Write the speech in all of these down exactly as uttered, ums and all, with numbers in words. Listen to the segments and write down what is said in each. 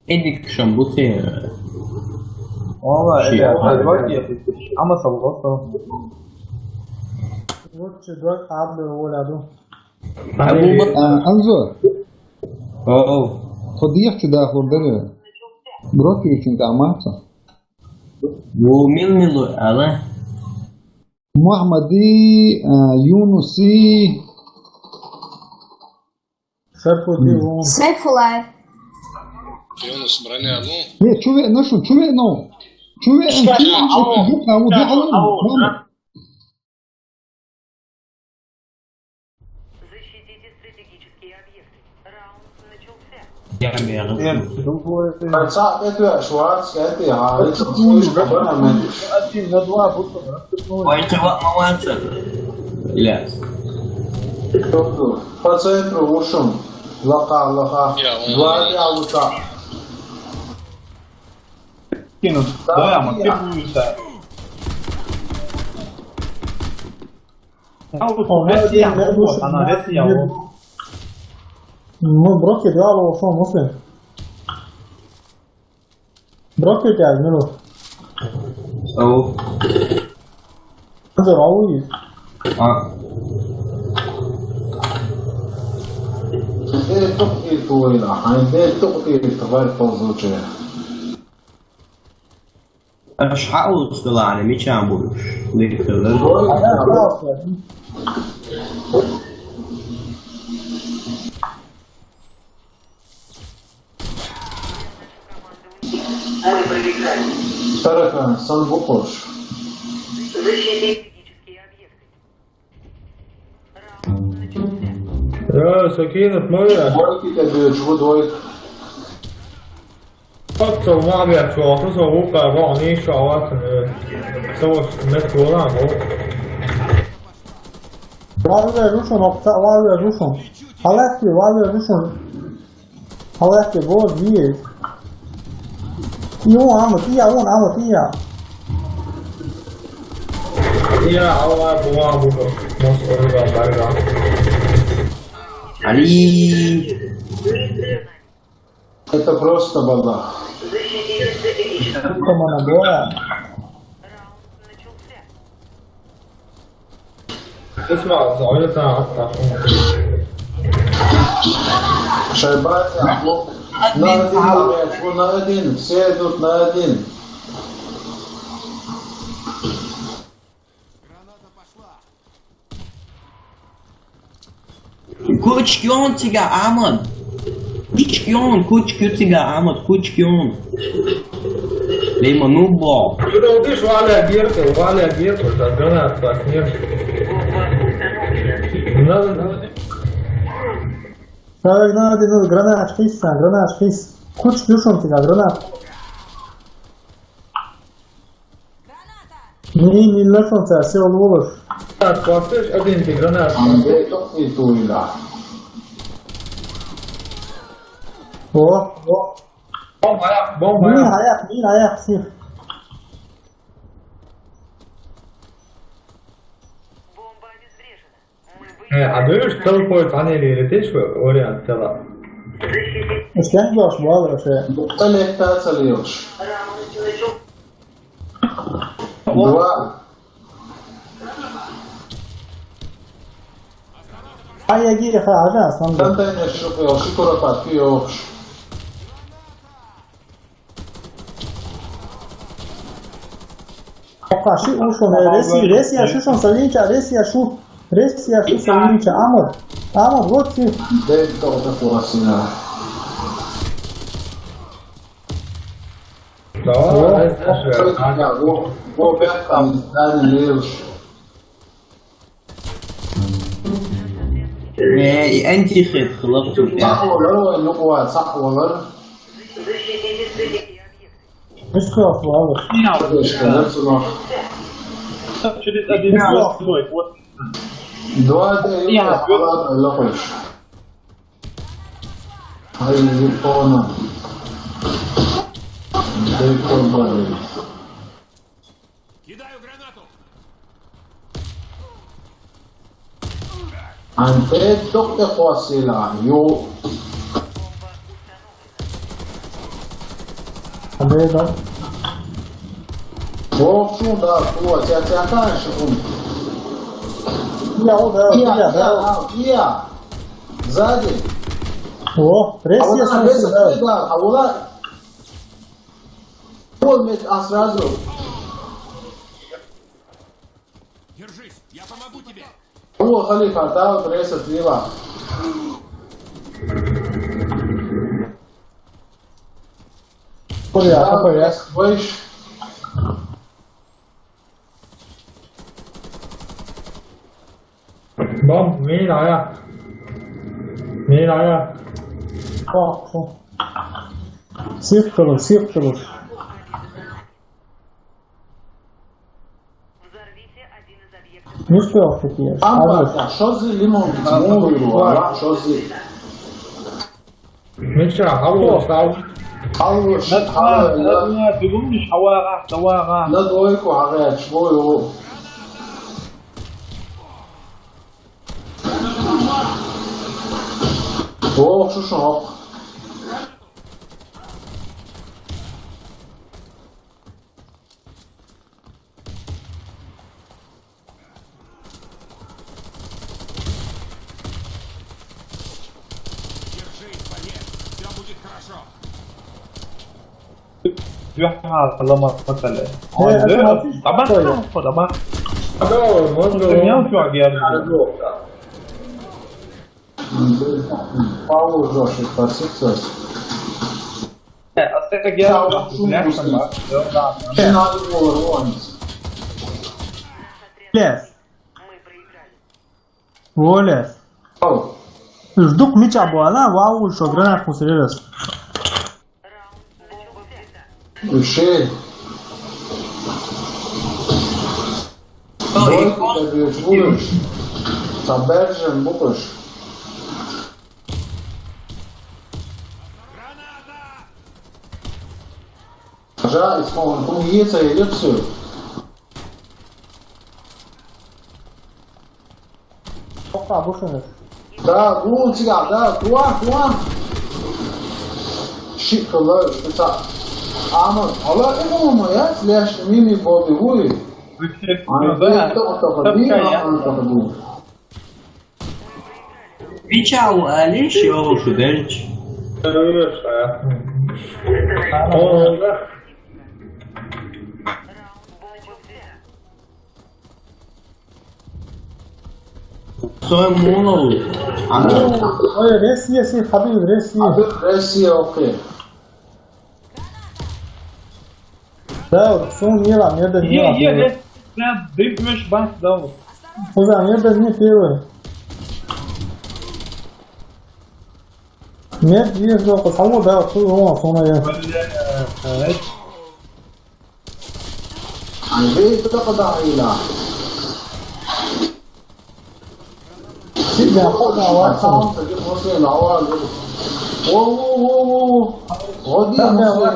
Эдик шамбуте. Ова, Ши. Эдик, Ама салгосо. Вот че, два абдо воля ду. Абу Бакр. А, Анзо. О. Ходих ти да хурдары. Брокер чин тамамса. Бу мил милу ала. Мухаммади, а, Юнуси. Сайфуллай. Юнус, броня, ну. Не, чуве, ну что, чуве, ну. Чуве, Сейчас, чуве, ало, чуве, ало, сейчас, ало, ало, ало. Защитите стратегические объекты. Раунд начался. Я мягко. Нет, другое. Пацан, это Шварц, это я, это слышно, да, момент. Один на два будто бы распихнули. Ой, ты ва-, молодцы. Ильяс. По центру ушел. Лаха, лаха. Я, он Два молодец. Для лука. Кинут. Да, Давай, я. Мотивируйся. А вот Ага, Россия, я вот, она, я Россия, не вот. Ну, брокер, да, вот, что, Муслим? Брокер, я, ну. Ау. Хазар, ау, и. А. Де тук и туйла, хай де тук и товар ползучая. Аш хьаусталани мичан буш? Ликалар. Ага, пожалуйста. Таракан, сан бухош. Э, сакинат моя. Двойки тебе, чего двойка? Пацан, ма бя чё, а то со вука, ва, не шо, а то, э, со вот не кола, во. Валуя рушон, опта, валуя рушон. Алаки, валуя рушон. Алаки, вот, есть. И он, амут, и я, он, амут, и я. Я, Аллах, Аллах, Аллах. Мос, Аллах, Аллах. Али. Это просто балда. Сука, мана боя. اسمع، زعلت أنا أكتر. Шайбат, Ахмед. На один, на один, все идут на один. Кучкион тига, Аман. Кучкион, кучкион тига, Аман, кучкион. Лейма, ну, бо. Ты долбишь, Валя, Герка, Валя, Герка, да, гранат, так, нет. Надо, надо. Гранат, ну, гранат, хисса, гранат, хис. Кучкион тига, гранат. Мин, мин лашон са, се ол волош. Так, хватыш, один ти гранат. Ам, де тот и туйла. О, о. Бомба, аяк, бомба, Мин аяк. Аяк, мин аяк, сир. Э, а даешь, целый поезд, они или летишь, вариант цела. Искен гош, бал, вообще. Бухта летта целый. Два. Ай, я гири, ха, ага, снанда. Тантайна шу-, э, шукура патки, ёхш. Окаши ушон, э, реси, реси я шушон савинча, реси я шу, реси я шу савинча, Амур, Амур, вот ты. Дай кто-то классина. Давай, давай, Саша, а? Во, во, бяхтан, Даня Левш. Э, и антихит, хлопчик, да. Сахвалар, ну, о, сахвалар. Миско, хвала. Через один, два, вот. Два, три, я, ладно, лохуш. Ай, не понял. Дай комбайн. Кидаю гранату. Анте тохте хвасила, ё. Победа. Ох, шун, да, вот, я тебя дальше, шун. Я, вот, да, я, я, да, да. Я. Сзади. О, а вот она, да, а вот она. Вот, а сразу. Держись, я помогу тебе. О, Халифа, да, вот рейс отбила. Ой, а да, какой я? Слышь. Бомб, мин ая. Мин ая. О, о. Сип кылы, сип кылы. Ну что, какие? Амма, что за лимон? Лимон, что за? Мича, алло, алло. Алло, алло, алло. Надойку, алло, алло. Ох, шо, шо. Держись, боец, всё будет хорошо. Юха, лама, патале. Э, это Матвей, Лама, такой. Лама. Алло, можно? Ты меня всё, я. Пауза, что-то. Э, а ты как я, я, я, я, я, я. Лес. Оле. Ау. Ждук мича буала, вау, шо гранат мусорилес. Уши. Ой, дойку ку-, тебе будешь. Табержен будешь. Жа, исполнен, кум, яйца, яйца. Тоқта, бушыңыз. Да, бу сига, да, туа, туа. Шип кылы, шпица. Амы, ала, э, болма, я, слэш, мини, боби, вуй. Аны, да, да, да, да, да, да. Мича у Алиш, я лучше дальше. Хорошо, я. О, да. Сой муну. Ана. Ой, Россия, си, Хабиб, Россия. Хабиб, Россия, окей. Да, вот, сун не ла, не да, не ла. Е, е, е, прям дымишь бас, да, вот. Куда, не да, не первый. Нет, есть, да, вот, кого, да, вот, сун, сун, сун, я. Блядь. Ай, вей, ты так, да, и да. Сидя, ходя, вот, сам, ты после на вале. Во, во, во, во, во. Вот, да, да, вот.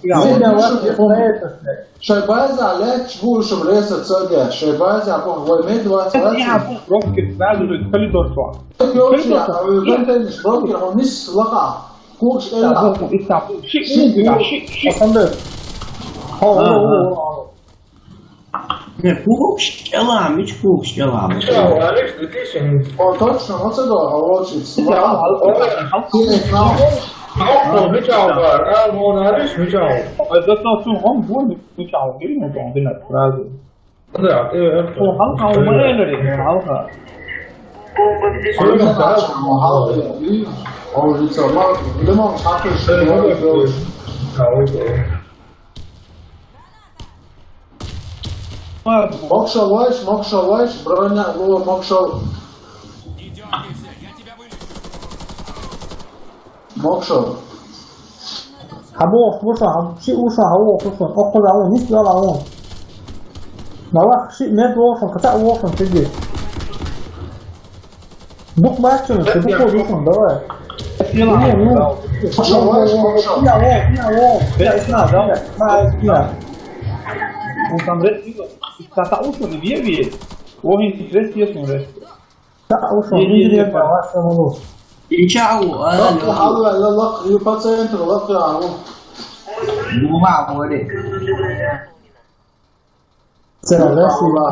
Сидя, вот, это, это. Шайбаза, лет, чего, чтобы резать, садя. Шайбаза, по, вой, мед, двадцать, двадцать. Я просто сразу же в коридор шла. Коридор шла. Коридор шла. Коридор шла. Коридор шла. Кукш эла. Итабу, итабу. Ши, ши, ши, ши, ши. Асанды. Хо, хо, хо, хо. Не, кукш эла, мич кукш эла. О, точно, вот это, а вот и слава. О, мич алга, а, вон ариш, мич алга. Это то, что он будет, мич алга, или он динат сразу. Да, э, это. О, халка, о, мэрилери, халка. Сорок, да, халка. И он лицо, ма, лимон, сахар, э, что, ну, да, да. Мокшо лайш, мокшо лайш, броня, ло, мокшо. Мокшо. Хабо, слушай, хаб-, ши, слушай, хабо, слушай. Окко да, он, нис да, он. Давай, ши, мед, слушай, ката, слушай, сиди. Дук мачо, ты дук, слушай, давай. Не, ну. Мокшо, мокшо, мокшо. Я, я, я, я, я, я, я. Он там рез, ката, слушай, не бей, бей. Он интересно, он рез. Та, ушо, не, не, индиректно, не, вашему. Ичау, а, лак, ну, халла, ла, лак, ю пациент, лак, я, ну. Буван вари. Ца васи ва.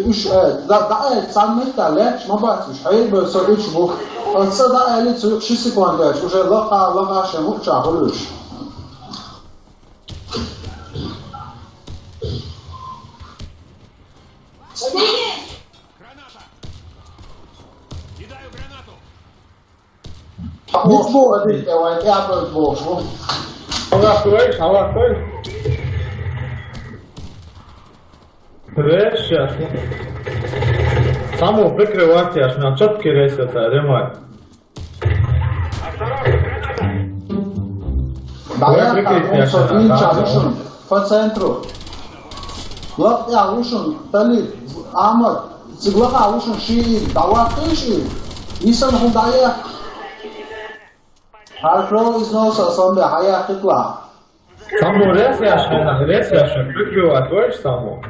Уж, э, да, да, э, цан мета леч, ма бац, уж хьайб со уч бух. Оца да, эли цу ши секунда, уже лаха, лаха ше муча хулуш. Граната! Кидаю гранату! Бич бу, бич, давай, я бу, бу, бу. Аллах кой, Аллах кой. Пресс сейчас. Саму прикрывать я, на четкий рейс это, ремарк. Давай, давай, прикрыть, он я со сейчас, винча, да, вышел по центру. Лап, я вышел, Талиб, Ахмад, цигла я вышел, ши, давай, ты ши. Исан хун дая. Харкро из носа, сон бе, хая хитла. Саму рейс я сейчас, рейс я сейчас, прикрывать, точно саму.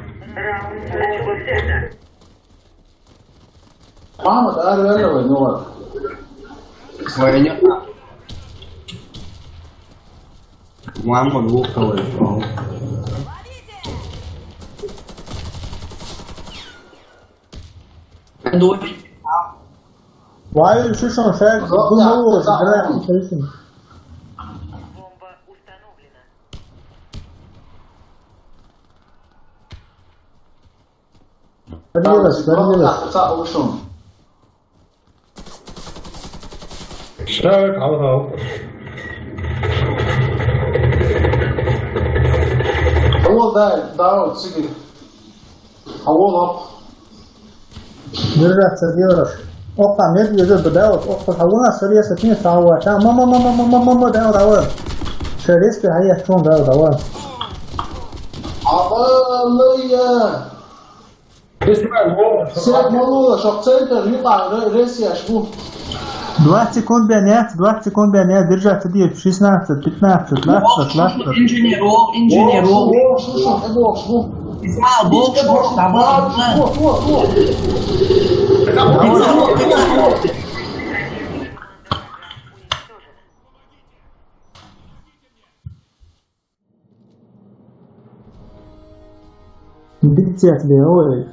Мама, да, реально, ну вот. Своя не. Мама, двух кого. Вай, слышал, шаг, думал, уже, да, слышал. Бомба установлена. Вернилась, вернилась. Шаг, хал, хал. О, да, да, вот, сиди. А вот, оп. Держаться, держишь. Опа, медведь, да, вот, опа, а у нас резко не стало. Там, мама, мама, мама, мама, да, да, вот. Шерез, ты, а я что, да, да, вот. Авалия. Сек малула, шок центр, юка, ре-, ресияш бу. Двадцать секунд бенет, двадцать секунд бенет, держать один, шестнадцать, пятнадцать, двадцать, двадцать. Инженер, о, инженер, о. Бокс, бокс, бокс, бокс. Бокс, бокс, давай. Бокс, бокс, бокс. Битец бе, ой.